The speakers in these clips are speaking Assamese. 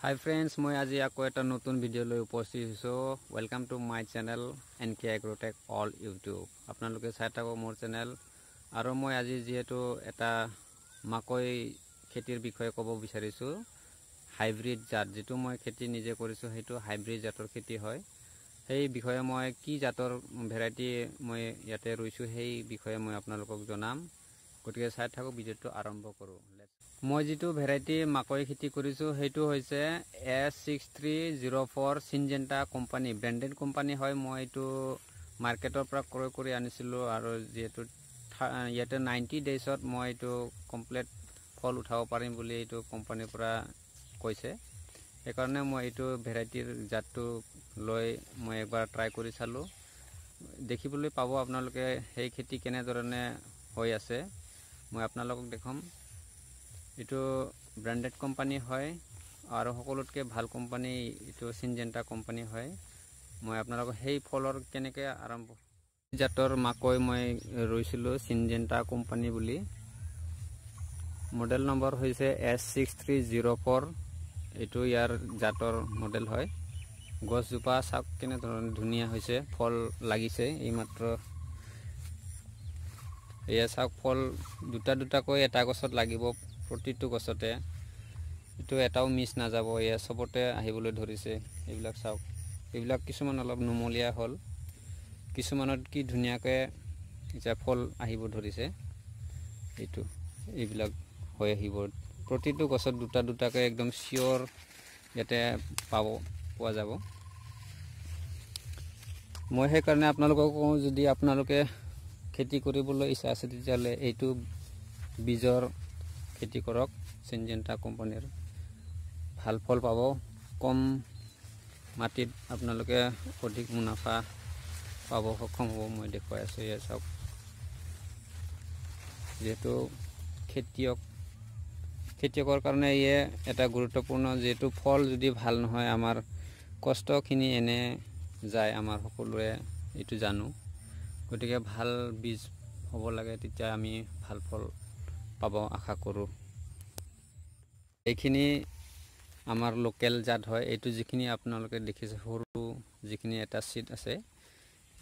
হাই ফ্ৰেণ্ডছ, মই আজি আকৌ এটা নতুন ভিডিঅ' লৈ উপস্থিত হৈছোঁ। Welcome to my channel N K Agrotech all YouTube. আপোনালোকে চাই থাকক মোৰ চেনেল। আৰু মই আজি যিহেতু এটা মাকৈ খেতিৰ বিষয়ে ক'ব বিচাৰিছোঁ, হাইব্ৰিড জাত যিটো মই খেতি নিজে কৰিছোঁ, সেইটো হাইব্ৰিড জাতৰ খেতি হয়। সেই বিষয়ে মই কি জাতৰ ভেৰাইটি মই ইয়াতে ৰুইছোঁ সেই বিষয়ে মই আপোনালোকক জনাম। গতিকে চাই থাকক, ভিডিঅ'টো আৰম্ভ কৰোঁ। মই যিটো ভেৰাইটি মাকৈ খেতি কৰিছোঁ সেইটো হৈছে S6304 Syngenta company, branded company হয়। মই এইটো মাৰ্কেটৰ পৰা ক্ৰয় কৰি আনিছিলোঁ আৰু যিহেতু ইয়াতে 90 ডেইজত মই এইটো কমপ্লিট ফল উঠাব পাৰিম বুলি এইটো কোম্পানীৰ পৰা কৈছে, সেইকাৰণে মই এইটো ভেৰাইটিৰ জাতটো লৈ মই একবাৰ ট্ৰাই কৰি চালোঁ। দেখিবলৈ পাব আপোনালোকে সেই খেতি কেনেধৰণে হৈ আছে, মই আপোনালোকক দেখুৱাম। এইটো ব্ৰেণ্ডেড কোম্পানী হয় আৰু সকলোতকৈ ভাল কোম্পানী এইটো চিনজেণ্টা কোম্পানী হয়। মই আপোনালোকক সেই ফলৰ কেনেকৈ আৰম্ভ জাতৰ মাকৈ মই ৰুইছিলোঁ চিনজেণ্টা কোম্পানী বুলি। মডেল নম্বৰ হৈছে S6304, এইটো ইয়াৰ জাতৰ মডেল হয়। গছজোপা চাওক কেনেধৰণে ধুনীয়া হৈছে, ফল লাগিছে এইমাত্ৰ। এয়া চাওক, ফল দুটা দুটাকৈ এটা গছত লাগিব, প্ৰতিটো গছতে, এইটো এটাও মিছ নাযাব। এয়া চবতে আহিবলৈ ধৰিছে। এইবিলাক চাওক, এইবিলাক কিছুমান অলপ নুমলীয়া হ'ল, কিছুমানত কি ধুনীয়াকৈ এতিয়া ফল আহিব ধৰিছে। এইটো এইবিলাক হৈ আহিব প্ৰতিটো গছত দুটা দুটাকৈ, একদম চিয়'ৰ ইয়াতে পোৱা যাব। মই সেইকাৰণে আপোনালোকক কওঁ, যদি আপোনালোকে খেতি কৰিবলৈ ইচ্ছা আছে তেতিয়াহ'লে এইটো বীজৰ খেতি কৰক, চিনজেণ্টা কোম্পানীৰ ভাল ফল পাব। কম মাটিত আপোনালোকে অধিক মুনাফা পাব সক্ষম হ'ব। মই দেখুৱাই আছোঁ, এয়া চাওক। যিহেতু খেতিয়কৰ কাৰণে ইয়ে এটা গুৰুত্বপূৰ্ণ, যিহেতু ফল যদি ভাল নহয় আমাৰ কষ্টখিনি এনে যায়, আমাৰ সকলোৱে এইটো জানো। গতিকে ভাল বীজ হ'ব লাগে, তেতিয়া আমি ভাল ফল পাব আশা কৰোঁ। এইখিনি আমাৰ লোকেল জাত হয়। এইটো যিখিনি আপোনালোকে দেখিছে সৰু যিখিনি এটা চিট আছে,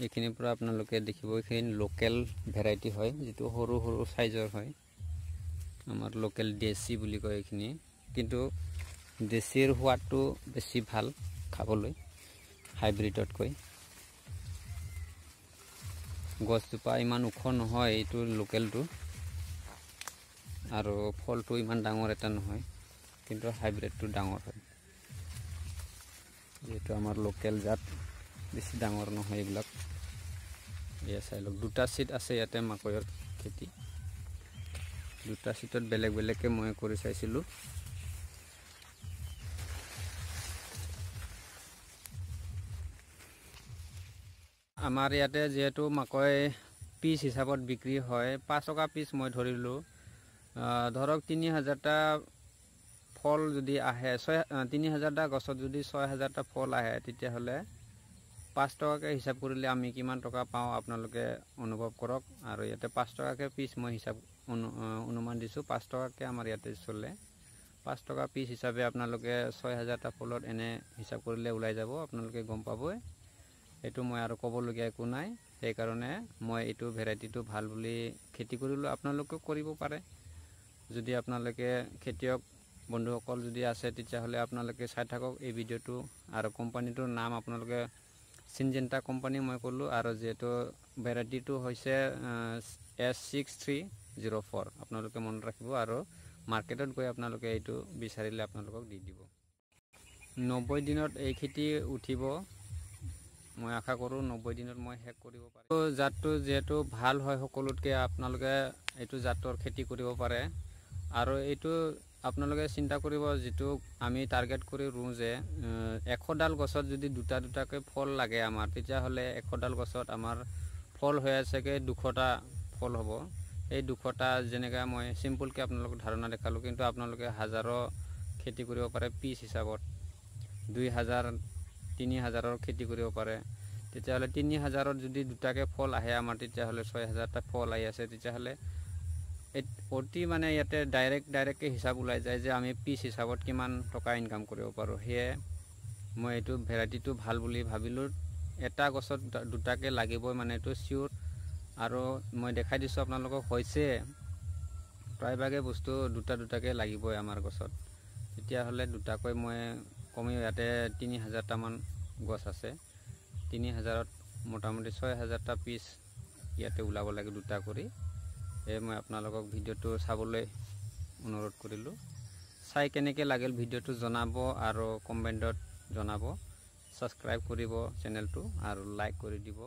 এইখিনিৰ পৰা আপোনালোকে দেখিব এইখিনি লোকেল ভেৰাইটি হয়, যিটো সৰু সৰু চাইজৰ হয়। আমাৰ লোকেল দেশী বুলি কয় এইখিনি, কিন্তু দেশীৰ সোৱাদটো বেছি ভাল খাবলৈ হাইব্ৰিডতকৈ। গছজোপা ইমান ওখ নহয় এইটো লোকেলটো, আৰু ফলটো ইমান ডাঙৰ এটা নহয়, কিন্তু হাইব্ৰিডটো ডাঙৰ হয়। যিহেতু আমাৰ লোকেল জাত বেছি ডাঙৰ নহয় এইবিলাক। এয়া চাই লওক, দুটা চিট আছে ইয়াতে মাকৈৰ খেতি। দুটা চিটত বেলেগ বেলেগকৈ মই কৰি চাইছিলোঁ। আমাৰ ইয়াতে যিহেতু মাকৈ পিচ হিচাপত বিক্ৰী হয়, 5 টকা পিচ মই ধৰিলোঁ। ধৰক 3000টা ফল যদি আহে, 3000টা গছত যদি 6000টা ফল আহে, তেতিয়াহ'লে 5 টকাকৈ হিচাপ কৰিলে আমি কিমান টকা পাওঁ আপোনালোকে অনুভৱ কৰক। আৰু ইয়াতে 5 টকাকৈ পিচ মই হিচাপ অনুমান দিছোঁ, 5 টকাকৈ আমাৰ ইয়াতে চলে। 5 টকা পিচ হিচাপে আপোনালোকে 6000টা ফলত এনে হিচাপ কৰিলে ওলাই যাব, আপোনালোকে গম পাবই। এইটো মই আৰু ক'বলগীয়া একো নাই। সেইকাৰণে মই এইটো ভেৰাইটিটো ভাল বুলি খেতি কৰিলোঁ, আপোনালোকেও কৰিব পাৰে। যদি আপোনালোকে খেতিয়ক বন্ধুসকল যদি আছে তেতিয়াহ'লে আপোনালোকে চাই থাকক এই ভিডিঅ'টো। আৰু কোম্পানীটোৰ নাম আপোনালোকে চিনজেণ্টা কোম্পানী মই ক'লোঁ, আৰু যিহেতু ভেৰাইটিটো হৈছে S6304, আপোনালোকে মনত ৰাখিব। আৰু মাৰ্কেটত গৈ আপোনালোকে এইটো বিচাৰিলে আপোনালোকক দি দিব। 90 দিনত এই খেতি উঠিব, মই আশা কৰোঁ 90 দিনত মই শেষ কৰিব পাৰিম। জাতটো যিহেতু ভাল হয় সকলোতকৈ, আপোনালোকে এইটো জাতৰ খেতি কৰিব পাৰে। আৰু এইটো আপোনালোকে চিন্তা কৰিব, যিটো আমি টাৰ্গেট কৰি ৰুওঁ যে 100ডাল গছত যদি দুটা দুটাকৈ ফল লাগে আমাৰ, তেতিয়াহ'লে 100ডাল গছত আমাৰ ফল হৈ আছেগৈ 200টা ফল হ'ব। এই 200টা যেনেকৈ মই চিম্পুলকৈ আপোনালোকক ধাৰণা দেখালোঁ, কিন্তু আপোনালোকে হাজাৰো খেতি কৰিব পাৰে পিচ হিচাপত, 2000 3000ৰ খেতি কৰিব পাৰে। তেতিয়াহ'লে 3000ত যদি দুটাকৈ ফল আহে আমাৰ, তেতিয়াহ'লে 6000টা ফল আহি আছে, তেতিয়াহ'লে অতি মানে ইয়াতে ডাইৰেক্টকৈ হিচাপ ওলাই যায় যে আমি পিচ হিচাপত কিমান টকা ইনকাম কৰিব পাৰোঁ। সেয়ে মই এইটো ভেৰাইটিটো ভাল বুলি ভাবিলোঁ। এটা গছত দুটাকৈ লাগিবই, মানে এইটো চিয়'ৰ। আৰু মই দেখাই দিছোঁ আপোনালোকক, হৈছে প্ৰায়ভাগে বস্তু দুটা দুটাকৈ লাগিবই আমাৰ গছত। তেতিয়াহ'লে দুটাকৈ মই কমেও ইয়াতে 3000টামান গছ আছে, 3000ত মোটামুটি 6000টা পিচ ইয়াতে ওলাব লাগে দুটা কৰি। সেয়ে মই আপোনালোকক ভিডিঅ'টো চাবলৈ অনুৰোধ কৰিলোঁ। চাই কেনেকৈ লাগিল ভিডিঅ'টো জনাব আৰু কমেণ্টত জনাব, ছাবস্ক্ৰাইব কৰিব চেনেলটো আৰু লাইক কৰি দিব।